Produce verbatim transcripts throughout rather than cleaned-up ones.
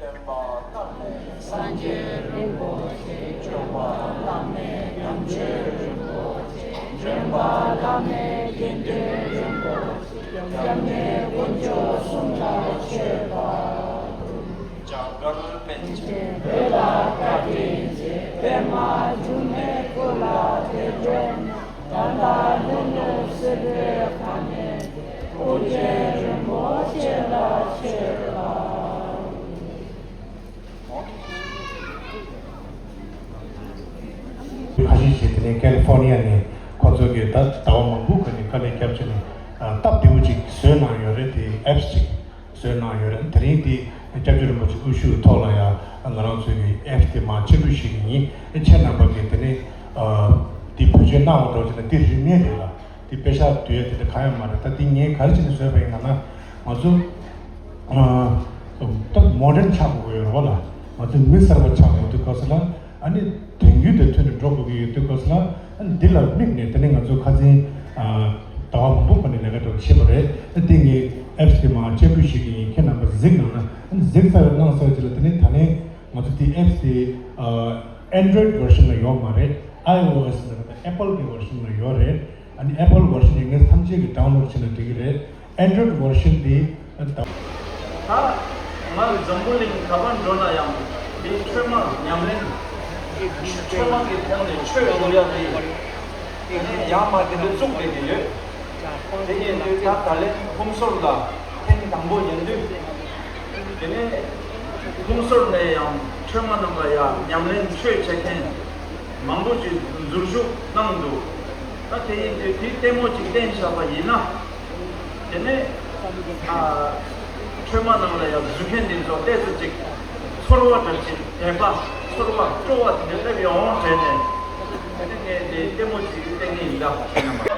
སྟོན་པ་བླ་མེད་སངས་རྒྱས་རིན་པོ་ཆེ། སྐྱོབ་པ་བླ་མེད་ཉམས་ཆོས་རིན་པོ་ཆེ། འདྲེན་པ་བླ་མེད་དགེ་འདུན་རིན་པོ་ཆེ། སྐྱབས་གནས་དཀོན་མཆོག་གསུམ་ལ་མཆོད་པ། རྒྱ་གར་པཎ་ཆེན་བོད་ལ་བཀའ་དྲིན་ཆེ། པདྨ་འབྱུང་གནས་སྐུ་ལ་བདེ་འགྲོ་གནང་། ད་ལྟ་ལྷོ་ནུབ་སྲིན་པོའི་ཁ་ནས་ཨོ་རྒྱན་རིན་པོ་ཆེ་ལ་མཆོད་པ། ཁ་ཤས་ཤིག་དེ་ནས་ཀལ་ཧྥོར་ནི་ཡ་ནས་ཁོ་ཚོ་གིས་ད་ཟླ་བ་མང་པོའི་སྔོན་ནས་དཀའ་ལས་བརྒྱབ་བྱས་ནས་སྟབས་བདེ་པོ་ཅིག་བཟོས་གནང་ཡོད་རེད། དེ་ཨེབ་སི་ཅིག་བཟོས་གནང་ཡོད་རེད། དེ་རིང་འདི་སྐྱབས་རྗེ་རིན་པོ་ཆེ་དབུ་བཞུགས་ཐོག་ལ་ཡང་ང་རང་ཚོའི་གི་ཨེབ་སི་དེ་མར་ཕྱིར་འབུད་ཞུ་གི་ཡིན། ཁྱེད་རྣམ་པ་གིས་དེ་ནས་འདི་བེད་སྤྱོད་གནང་བ་འདྲ་བྱས་ན་འདི་རིན་མེད་རེད་ལ། འདི་པེ་ཤག་བསྡུ་ཡ་དེ་འདྲ་གང་ཡང་མ་རེད། ད་འདི་ངས་ག་རེ་བྱས་ནས་བཟོས་པ་ཡིན་ལབ་ན། ང་ཚོ་ད་མོ་ཌན་ཆགས་དགོས་ཡོད་རེད་བ་ལ། ང་ཚོ་མི་གསར་པ་ཆགས་དགོས་དུས་སྐབས་སུ་ལ། ཨ་ནི་དུས་འགྱུར་དང་མཐུན་ནས་འགྲོ་དགོས་ཀྱི་ཡོད་དུས་སྐབས་སུ་ལ། ཨ་ནི་འདི་ལ་དམིགས་ནས་དེ་ནས་ང་ཚོ་ཁ་སང་ཟླ་བ་མང་པོ་གོང་ནས་ལས་ཀ་འདྲ་བོ་བྱས་པ་རེད། ཨ་འདི་ངས་ཨེབ་སི་དེ་མར་ཕྱིར་འབུད་ཞུ་གི་ཡིན། ཁྱེད་རྣམ་པ་གཟིགས་གནང་ན། ཨ་ནི་གཟིགས་ཚར་བའི་གནང་ཚར་བ་ཅིག་ལ་དེ་ནས་ད་ནས་ང་ཚོ་འདི་ཨེབ་སི་དེ་ཨེན་ཌོ་རོ་ཡིཌ་བར་ཤན་ལ་ཡོད་མ་རེད། ཨའི་ཨོ་ཨེ་སི་ལ་རེད། ཨེ་པལ་གི་བར་ཤན་ལ་ཡོད་རེད། ཨ་ནི་ཨེ་པལ་བར་ཤན་དེ་ངས་ཐམས་ཅད་ཀྱིས་ཌའུན་ལོཌ་བྱས་ན་འགྲིག་གི་རེད། ཨེན་ཌོ་རོ་ཡིཌ་བར་ཤན་དེ་ད། ད་ང་འཛམ་བུ་གླིང་ག་པར་འགྲོ་ན་ཡང་འདི་ཁྲོས་མ་ཉམས་ལེན། ཁྲོས་མ་གི་ཐོག་ནས་ཆོས་ཞུ་ཡ་དེ་དེ་ནས་ཡར་མར་དེ་འདྲ་བཙུགས་བསྡད་ཀྱི་ཡོད། དེ་ཡིན་དུས་ད་ད་ལན་ཕུན་ཚོགས་ལ་ཐེངས་དང་པོ་ཡིན་དུས། དེ་ནས་ཕུན་ཚོགས་ནས་ཡང་ཁྲོས་མ་རྣམས་ལ་ཡང་ཉམས་ལེན་ཆོས་བྱེད་མཁན་མང་པོ་ཅིག་འཛུལ་ཞུགས་གནང་འདུག་ད་དེ་ཡིན་དུས་དེ་ལྟད་མོ་ཅིག་བསྟན་བཞག་པ་ཡིན་ན། དེ་ནས་ཨ་ཁྲོས་མ་རྣམས་ལ་ཡང་འཛུལ་མཁན་དེ་ཚོ་ཏོག་ཙམ་ཅིག་ཚོར་བ་འདྲ་ཅིག་དད་པ་ཚོར་བ་སྤྲོ་བ་དེ་འདྲ་སླེབས་ཡོང་དྲན་ནས། དེ་ནས་ངས་དེ་ལྟད་མོ་ཅིག་བསྟན་གྱི་ཡིན་ད། ཁྱེད་རྣམ་པ།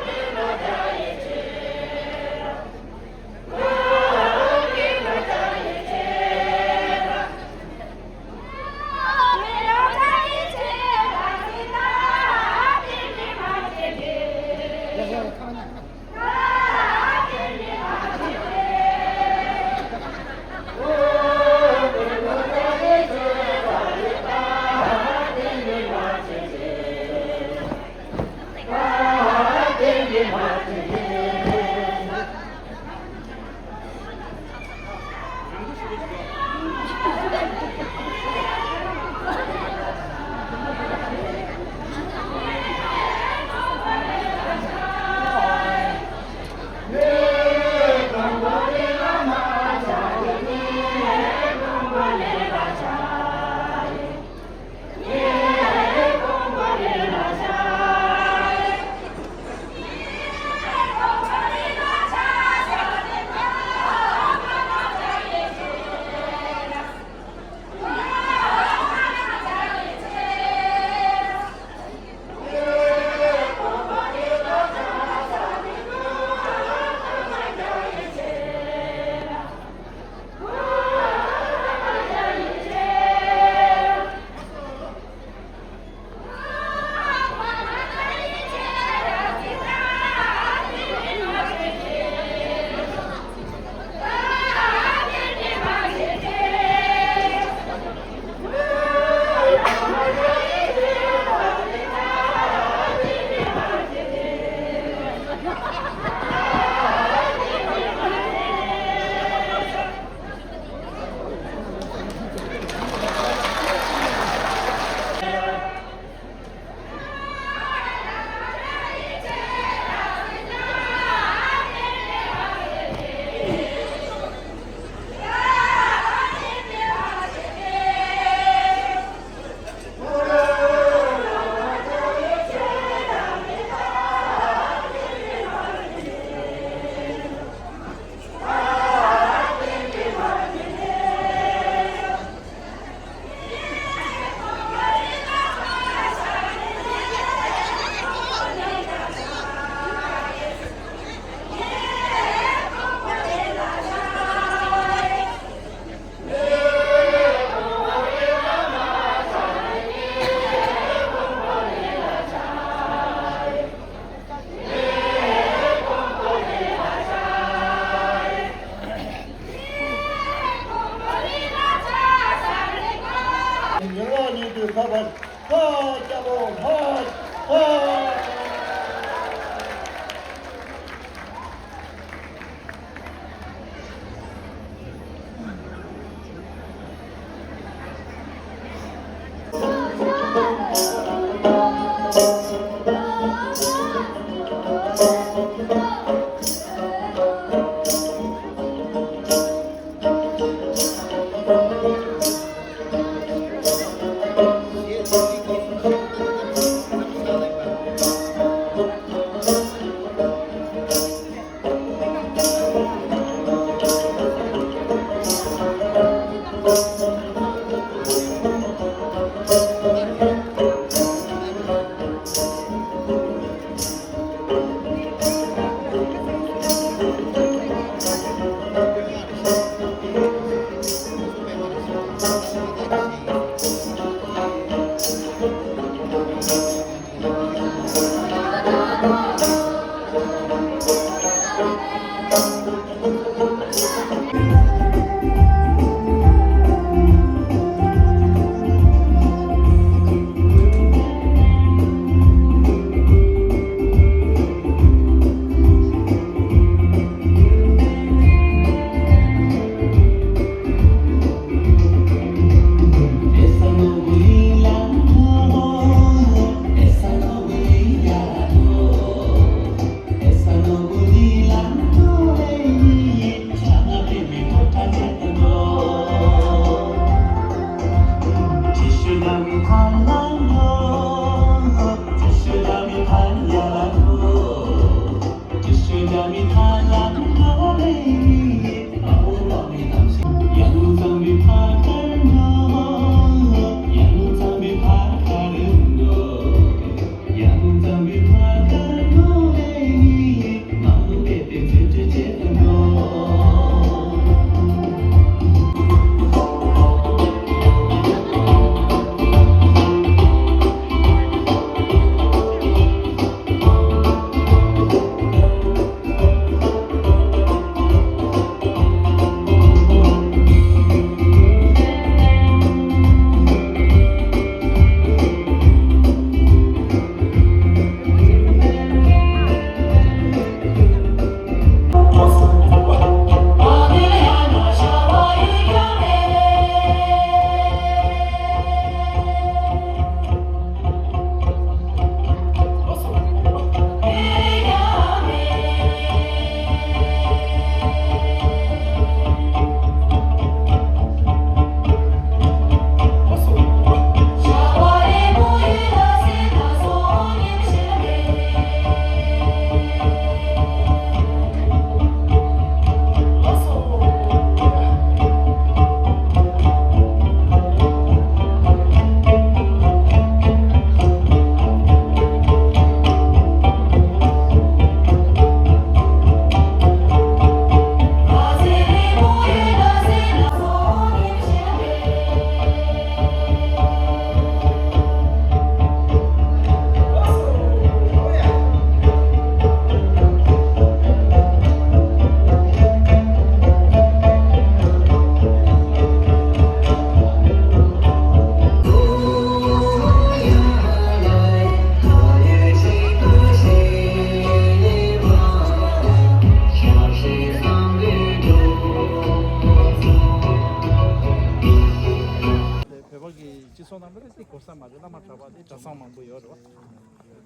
བོད་པ་གི་སྤྱི་ཚོགས་ནང་ལ་དེ་གོ་ས་མ་རེད། བླ་མ་གྲྭ་པ་དེ་གྲྭ་ཚང་མང་པོ་ཡོད་རེད་བ།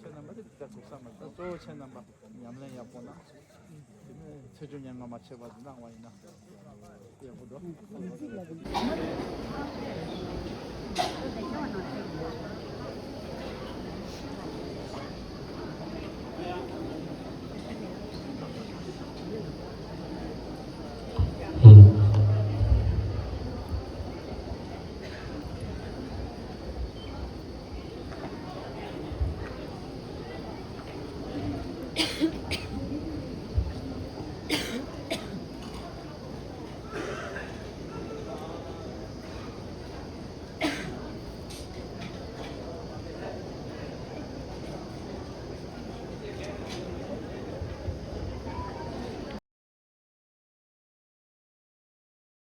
ཁྱེད་རྣམ་པ་དེ་དེ་གོ་ས་མ་རེད། གཙོ་བོ་ཁྱེད་རྣམ་པ་ཉམས་ལེན་ཡག་པོ་གནང་། དེ་ནས་ཚེས་བཅུ་ཉེར་ལྔ་མ་ཆད་པ་དེ་གནང་བ་ཡིན་ན་ཡག་པོ་འདུག